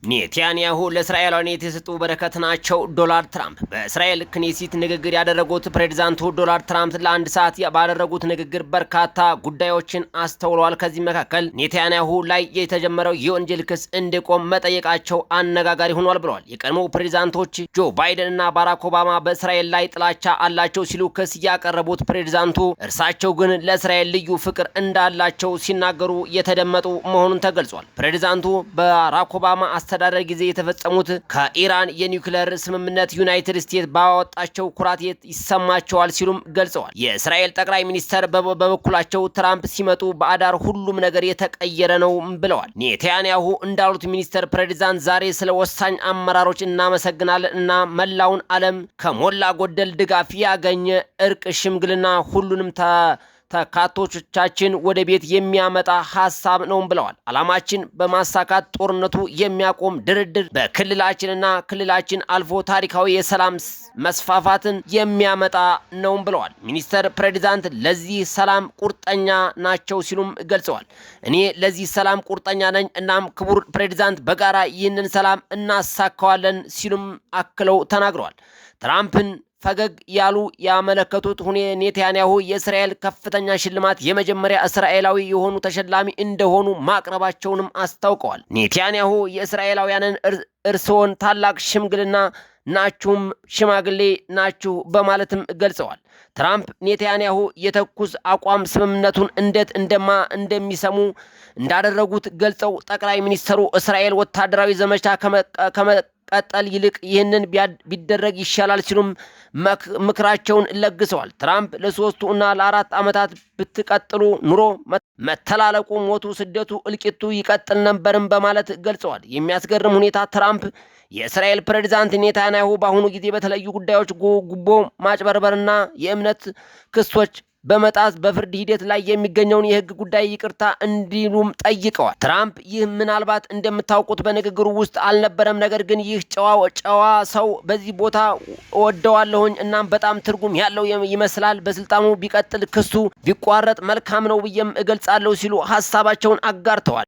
ኔታንያሁ ለእስራኤላውያን የተሰጡ በረከት ናቸው። ዶናልድ ትራምፕ በእስራኤል ክኔሴት ንግግር ያደረጉት ፕሬዚዳንቱ ዶናልድ ትራምፕ ለአንድ ሰዓት ባደረጉት ንግግር በርካታ ጉዳዮችን አስተውለዋል። ከዚህ መካከል ኔታንያሁ ላይ የተጀመረው የወንጀል ክስ እንዲቆም መጠየቃቸው አነጋጋሪ ሆኗል ብለዋል። የቀድሞው ፕሬዚዳንቶች ጆ ባይደን እና ባራክ ኦባማ በእስራኤል ላይ ጥላቻ አላቸው ሲሉ ክስ ያቀረቡት ፕሬዚዳንቱ እርሳቸው ግን ለእስራኤል ልዩ ፍቅር እንዳላቸው ሲናገሩ የተደመጡ መሆኑን ተገልጿል። ፕሬዚዳንቱ ባራክ ኦባማ አስተዳደር ጊዜ የተፈጸሙት ከኢራን የኒውክሌር ስምምነት ዩናይትድ ስቴትስ ባወጣቸው ኩራት ይሰማቸዋል ሲሉም ገልጸዋል። የእስራኤል ጠቅላይ ሚኒስተር በበኩላቸው ትራምፕ ሲመጡ በአዳር ሁሉም ነገር የተቀየረ ነው ብለዋል። ኔታንያሁ እንዳሉት ሚኒስተር ፕሬዚዳንት ዛሬ ስለ ወሳኝ አመራሮች እናመሰግናለን እና መላውን ዓለም ከሞላ ጎደል ድጋፍ ያገኘ እርቅ፣ ሽምግልና ሁሉንም ተካቶቻችን ወደ ቤት የሚያመጣ ሀሳብ ነው ብለዋል። ዓላማችን በማሳካት ጦርነቱ የሚያቆም ድርድር በክልላችንና ክልላችን አልፎ ታሪካዊ የሰላም መስፋፋትን የሚያመጣ ነው ብለዋል። ሚኒስተር ፕሬዚዳንት ለዚህ ሰላም ቁርጠኛ ናቸው ሲሉም ገልጸዋል። እኔ ለዚህ ሰላም ቁርጠኛ ነኝ፣ እናም ክቡር ፕሬዚዳንት በጋራ ይህንን ሰላም እናሳካዋለን ሲሉም አክለው ተናግረዋል። ትራምፕን ፈገግ ያሉ ያመለከቱት ኔታንያሁ የእስራኤል ከፍተኛ ሽልማት የመጀመሪያ እስራኤላዊ የሆኑ ተሸላሚ እንደሆኑ ማቅረባቸውንም አስታውቀዋል። ኔታንያሁ የእስራኤላውያንን እርስዎን ታላቅ ሽምግልና ናችሁም ሽማግሌ ናችሁ በማለትም ገልጸዋል። ትራምፕ ኔታንያሁ የተኩስ አቋም ስምምነቱን እንዴት እንደሚሰሙ እንዳደረጉት ገልጸው ጠቅላይ ሚኒስትሩ እስራኤል ወታደራዊ ዘመቻ ከመቀጠል ይልቅ ይህንን ቢደረግ ይሻላል ሲሉም ምክራቸውን ለግሰዋል። ትራምፕ ለ3 እና ለ4 ዓመታት ብትቀጥሉ ኑሮ መተላለቁ፣ ሞቱ፣ ስደቱ፣ እልቂቱ ይቀጥል ነበርም በማለት ገልጸዋል። የሚያስገርም ሁኔታ ትራምፕ የእስራኤል ፕሬዚዳንት ኔታንያሁ በአሁኑ ጊዜ በተለያዩ ጉዳዮች ጉቦ ማጭበርበርና የእምነት ክሶች በመጣስ በፍርድ ሂደት ላይ የሚገኘውን የህግ ጉዳይ ይቅርታ እንዲሉም ጠይቀዋል። ትራምፕ ይህ ምናልባት እንደምታውቁት በንግግሩ ውስጥ አልነበረም፣ ነገር ግን ይህ ጨዋ ጨዋ ሰው በዚህ ቦታ እወደዋለሁኝ፣ እናም በጣም ትርጉም ያለው ይመስላል። በስልጣኑ ቢቀጥል ክሱ ቢቋረጥ መልካም ነው ብዬም እገልጻለሁ ሲሉ ሀሳባቸውን አጋርተዋል።